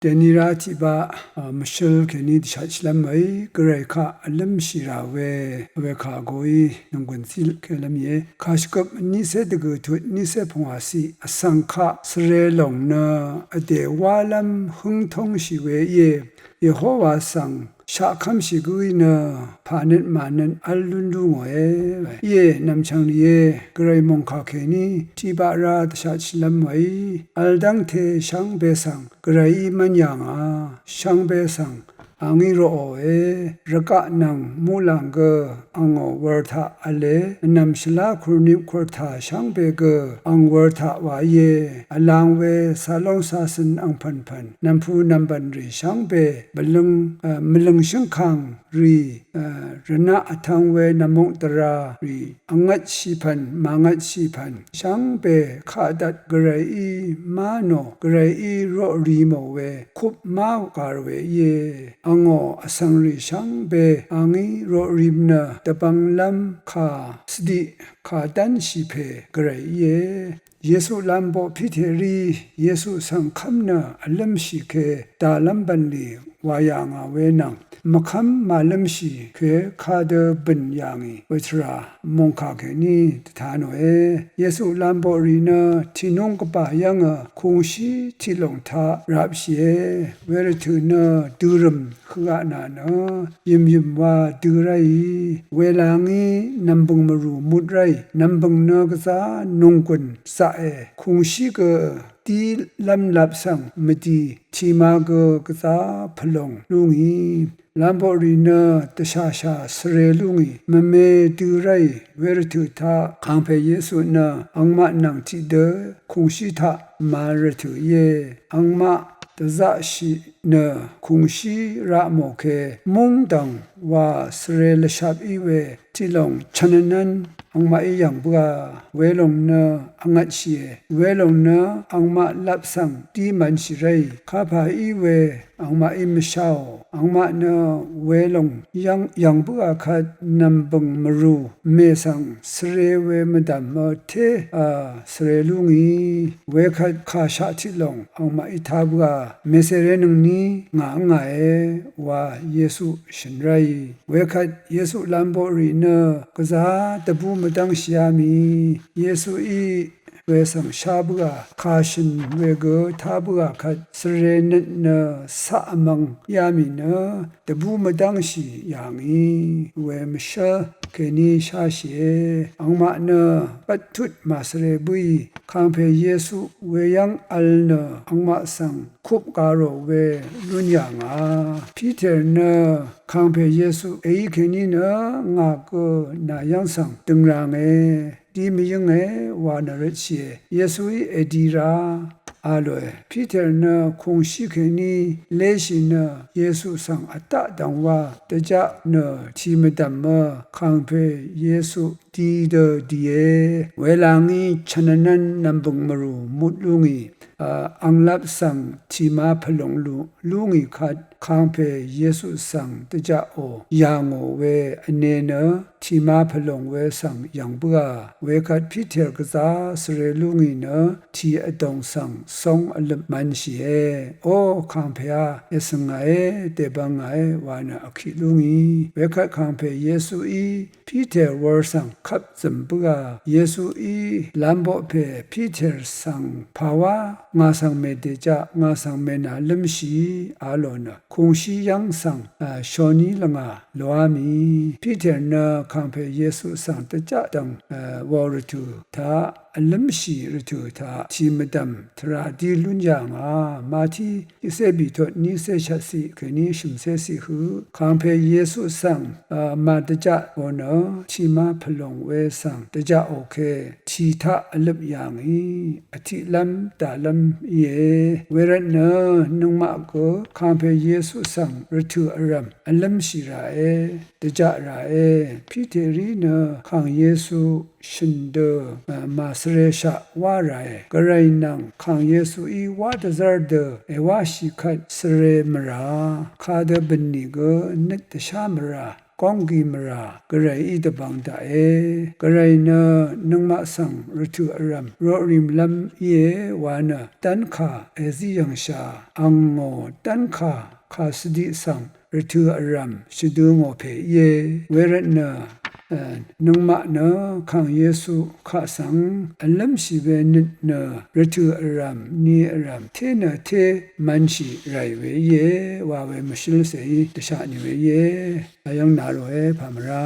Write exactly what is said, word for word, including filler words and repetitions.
Dèní rá tiqbaq, a, mvshøl kèní dvshatshìlv́m mø̀í, Gvray kaq vlǿmshì rà we, wekà goí nònggùn zílkelv́m íe. Kàshvgøp niqcé dvgø̀ tut niqcé pungwàciq, vsvng kaq svre lòng nø vdè wálv́m hǿng tóngshì we íe. Yehowa svng shaqkv́mshì gǿí nø pànøt mànøt v́l lún lú ngòe. Íe, nv̀mchv̀ng rìé, Gvray mòngkà kèní tiqbaq rá dvshatshìlv́m wèí, vl dv́ngte shvngbe svng Gvrayí mv́n yà ngà, shvngbe svng a ngí roqòe. Rvgaq nvng muqlàng gø angò wur taq v̄le, vnv̀m shvlá kurnip kurtà shvngbe gø ang wur taq wa íe. Vlang we calóng cacøn angpv̀npv̀n, nv̀mpu nv̀mbv̀n rì shvngbe, bvløng, e, mvløng shǿngkang rì, e, rvnaq vtvng we nvmukdvrà rì, vngvtshì pv̀n, màngvtshì pv̀n shvngbe kaq dvt Gvrayí má nò, Gvrayí roqri mò we, kup má gàr we íe. Angò vsvng rì shvngbe a ngí roqrim nø dvbvnglv́m kà svdiq kà dv́nshì pè Gvray íe. Yesu lamboq Piterí Yesu svng kv́m nø vlǿmshì ke dàlv́m bv̀nlì wà yà ngà we nvng, mvkv́m màlǿmshì ke kadø bø̀n yà ngì we tvrà mòngkà kèní dvta nòe. Yesu lamboq rì nø tìnúng gvbà yv́ngø kungshí tiqlòng taq rapshìe. Wervtø̀ nø dørø̀m høqa nà nø yø̀myø̀m wa dø ráì, wela ngí nv̀mbø̀ng mvrù mut ráì, nv̀mbø̀ng nø gvzá nònggùn zaqe, kungshí gø dílv́m lap svng mvdi, tìma gø gvzá pvlòng lú ngì. Lamboq rì nø dvshàshà svre lú ngì, mvme dø ráì, wervtø̀ taq kàngpè Yesu nø angmaq nvng tiqdø kungshí taq màvl rvtø̀ íe. Angmaq dvzaqshì nø kungshí raq mò ke mungdv̀ng wa svre lvshap í we tiqlòng chv̀nvnv́n angmaqí yv̀ng bǿà. Welòng nø vngvtshìe. Welòng nø angmaq lap svng dí mv̄nshì ráì. Kapà í we angmaqí mvsháò. Angmaq nø welòng yv̀ng, yv̀ng bǿà kvt nv̀mbø̀ng mvrù mè svng svre we mvdv̀mø té, a, svre lú ngì. Wekvt kàshaq tiqlòng angmaqí tá bǿà. Mèsvre nøngní ngà ǿngàe wa Yesu shø̀n ráì. Wekvt Yesu lamboq rì nø gvzá dvbú mvdv́ngshìá mì. Yesuí we svng shá bǿà, kà shø̀n we gø tá bǿà kvt svre nøt nø caq vmvng yá mì nø dvbú mvdv́ngshì yà ngì we mvshǿl kèní sháshìe. Angmaq nø bvttut màsvre bǿì, kàngpè Yesu weyv́ng vl nø angmaq svng kup gàrò we lún yà ngà. Piter nø kàngpè Yesu èí kèní nø ngà gø nàyv́ng svng dø̀ng rànge, dí mvyǿnge wa nø røtshìe. Yesuí èdi rá a lòe. Piter nø kungshí kèní léshì nø Yesu svng vdaq dv̀ngwa dvjaq nø tì mvdv̀mø kàngpè Yesu di dø dìe. Wela ngí chv̀nvnv́n nv̀mbø̀ng mvrù mut lú ngì, a, anglap svng tìma pvlòng lú, lú ngì kvt kàngpè Yesu svng dvjaqò yà ngò we vne nø tìma pvlòng we svng yv̀ng bǿà. Wekvt Piter gvzá svre lú ngì nø tì vdòng svng sóng vløp mv̄nshìe. O kàngpèá, èsø̀ng ngàe, dèbvng ngàe wa nø vkiq lú ngì. Wekvt kàngpè Yesuí Piter wur svng kvp zø̀m bǿà. Yesuí lamboq pè Piter svng pàwá ngà svng mèdèjaq, ngà svng mènàlǿmshìí a lò nø kungshí yv́ng svng, a, shoní lvngà loá mì. Piter nø kàngpè Yesu svng dvjaq dv̀ng, a, wàò rvtø̀ taq vlǿmshì rvtø̀ taq tì mvdv̀m tvrà dí lún yà ngà. Mati tiqcé bìtot niqcé shvtciq kèní shø̀mcéciq høq. Kàngpè Yesu svng, a, màdvjaqò nø tìma pvlòng we svng dvjaqò ke tì taq vløp yà ngì, vtiqlv́m dàlv́m íe. Wervtnø nøngmaq gø kàngpè Yesu svng rvtø̀ vrv̀m vlǿmshì ràe, dvjaq ràe. Piterí nø kàng Yesu shø̀n dø, a, màsvreshaq wá ràe. Gvray nvng kàng Yesuí wá dvzv́r dø èwáshì kvt svre mvrà. Kadø bø̀n nìgø nøt dvshá mvrà. gónggì mvrà gvrayí dvbvng daqe. Gvray nø nøngmaq svng rvtø̀ vrv̀m roqrìmlv́m íe wa nø dv́nkà èzí yv̀ngshà angò dv́nkà kàsvdiq svng rvtø̀ vrv̀m shvdø ngò pè íe. Wervtnø nøngmaq nø Kàng Yesu kaq svng vlǿmshì we nøt nø rvtø̀ vrv̀m ni vrv̀m té nø té mv̄nshì ràì we íe wa we mvshǿlcèí dvshatnì we íe. Vyv̀ng nà ròe pà mvrá.